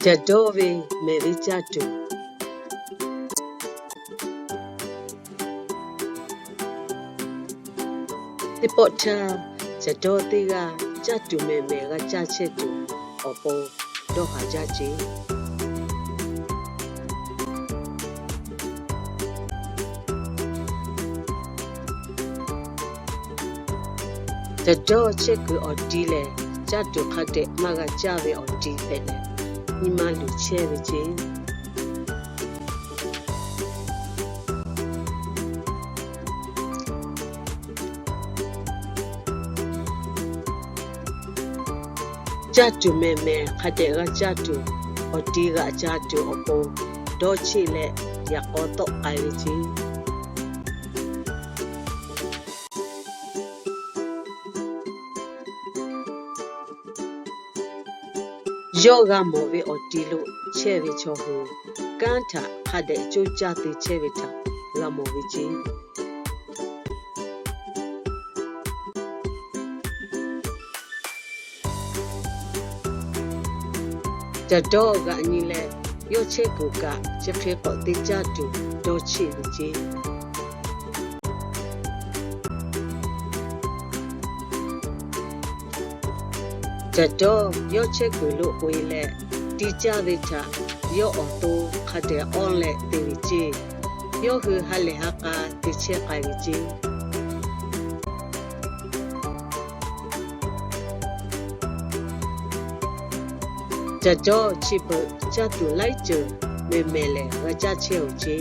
Caˬ dawˇ ve mehˬ ve caˇ tuˬ. Teˇ pawˆ htaˇ, caˬ dawˇ teˇ g'aˇ caˇ tuˬ mehˬ mehˬ g'a caˇ chehˇ tuˬ awˬ pon dawˇ haˍ jaˇ ce. Caˬ dawˇ chehˇ kuiˬ awˬ ti lehˬ, caˇ tuˬ hk'a dehꞈ maˇ g'a caˇ ve awˬ ti hpehꞈ leh, nyi ma luˬ chehˇ ve ce. Caˇ tuˬ mehˬ mehˬ hk'a dehꞈ g'a caˇ tuˬ, awˬ ti g'aꞈ ca tuˬ awˬ pon dawˇ cheˆ leh, yaꞈ k'aw tawˆ k'ai ve ce. Yawˇ g'a mawˬ ve awˬ ti lo chehˇ ve chaw hui, kanˉ htaꞈ hk'a dehꞈ coˇ caˇ te chehˇ ve htaꞈ g'a mawˬ ve ce. Caˬ dawˇ g'aꞈ nyi leh, yawˇ chehˇ kuiˬ kaꞈ chi hk'e k'awꞈ te caˇ tuˬ dawˇ cheˆ ve ce. Caˬ dawˇ yawˇ chehˇ kuiˬ lo k'oꞈ e leh, ti caˇ ve htaꞈ yawˇ awˬ to hk'a dehꞈ awˇ leh te ve ce. Yawˇ hui ha lehˬ ha k'a te chehˇ k'ai ve ce. Caˬ dawˇ chi beuꞈ caˇ tuˬ laiˉ ceuˬ mehˬ mehˬ lehˬ g'a caˇ chehˇ oˬ ce.